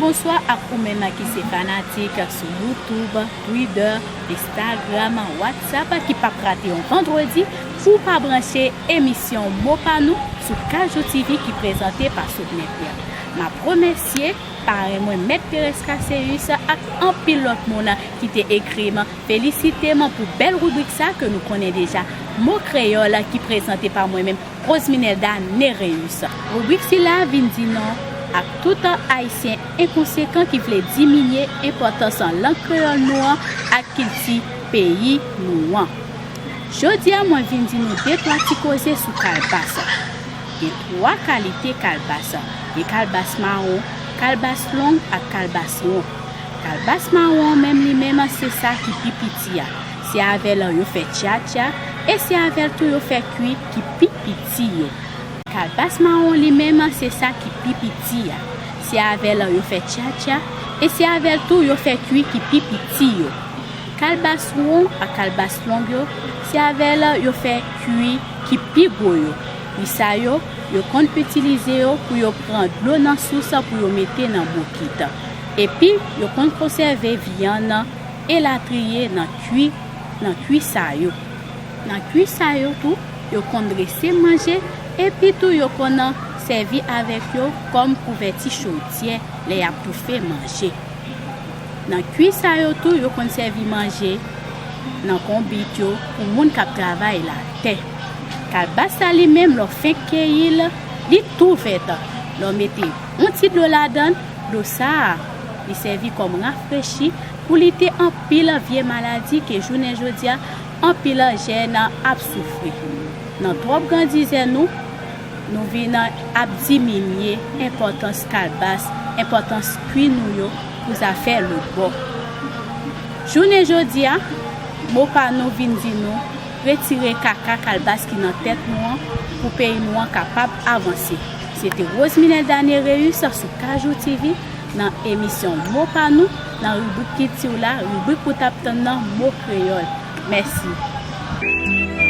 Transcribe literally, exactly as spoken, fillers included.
Bonswa ak ou menm ki se fanatik sou YouTube, Twitter, Instagram, WhatsApp ki p ap rate yon vandredi pou w pa branche emisyon Mo Pa Nou sou Kajou T V ki prezante pa Soutenè Pierre. M ap remèsye paren mwen, Mèt Perez Caceus, ak anpil lòt moun ki te ekri m, felisite m pou bèl ribrik sa ke nou konnen deja, Mo Kreyòl, ki prezante pa mwen menm, Roseminelda Nereus. Ribrik sila vin di non ak tout Ayisyen enkonsekan ki vle diminye enpòtans lang kreyòl nou an ak kilti peyi nou an. Jodi a, mwen vin di nou de twa ti koze sou kalbas. Gen twa kalite kalbas. Gen kalbas mawon, kalbas long ak kalbas won. Kalbas mawon an menm, li menm, se sa ki pi piti a. Se avè l yo fè tchatcha, e se avè l tou yo fè kwi ki pi piti yo. Kalbas mawon li menm, se sa ki pi piti a. Se avè l yo fè tchatcha, e se avè l tou yo fè kwi ki pi piti yo. Kalbas won ak kalbas long yo, se avè l yo fè kwi ki pi gwo yo. Kwi sa yo, yo konn itilize yo pou yo pran dlo nan sous pou yo mete nan bokit. Epi, yo konn konsève vyann, elatriye nan kwi, nan kwi sa yo. Nan kwi sa yo tou, yo konn drese manje, epi tou yo konn sèvi avèk yo kòm kouvèti chodyè lè y ap toufe manje. Nan kwi sa yo tou, yo konn sèvi manje nan konbit yo pou moun k ap travay latè. Kalbas la li menm, lè w fenk keyi l, li tou vèt. Lè w mete yon ti dlo ladan l, dlo sa a, li sèvi kòm rafrechi pou lite anpil vye maladi ke jounen jodi a, anpil jèn ap soufri. Nan twòp grandizè nou, nou vin ap diminye enpòtans kalbas, enpòtans kwi nou yo pou zafè lòtbò. Jounen jodi a, Mo Pa Nou vin di nou, retire kaka kalbas ki nan tèt nou an pou peyi nou an kapab avanse. Se te Roseminelda Nereus sou Kajou T V nan emisyon Mo Pa Nou, nan ribrik kilti w la, ribrik ou t ap tann nan, Mo Kreyòl. Mèsi.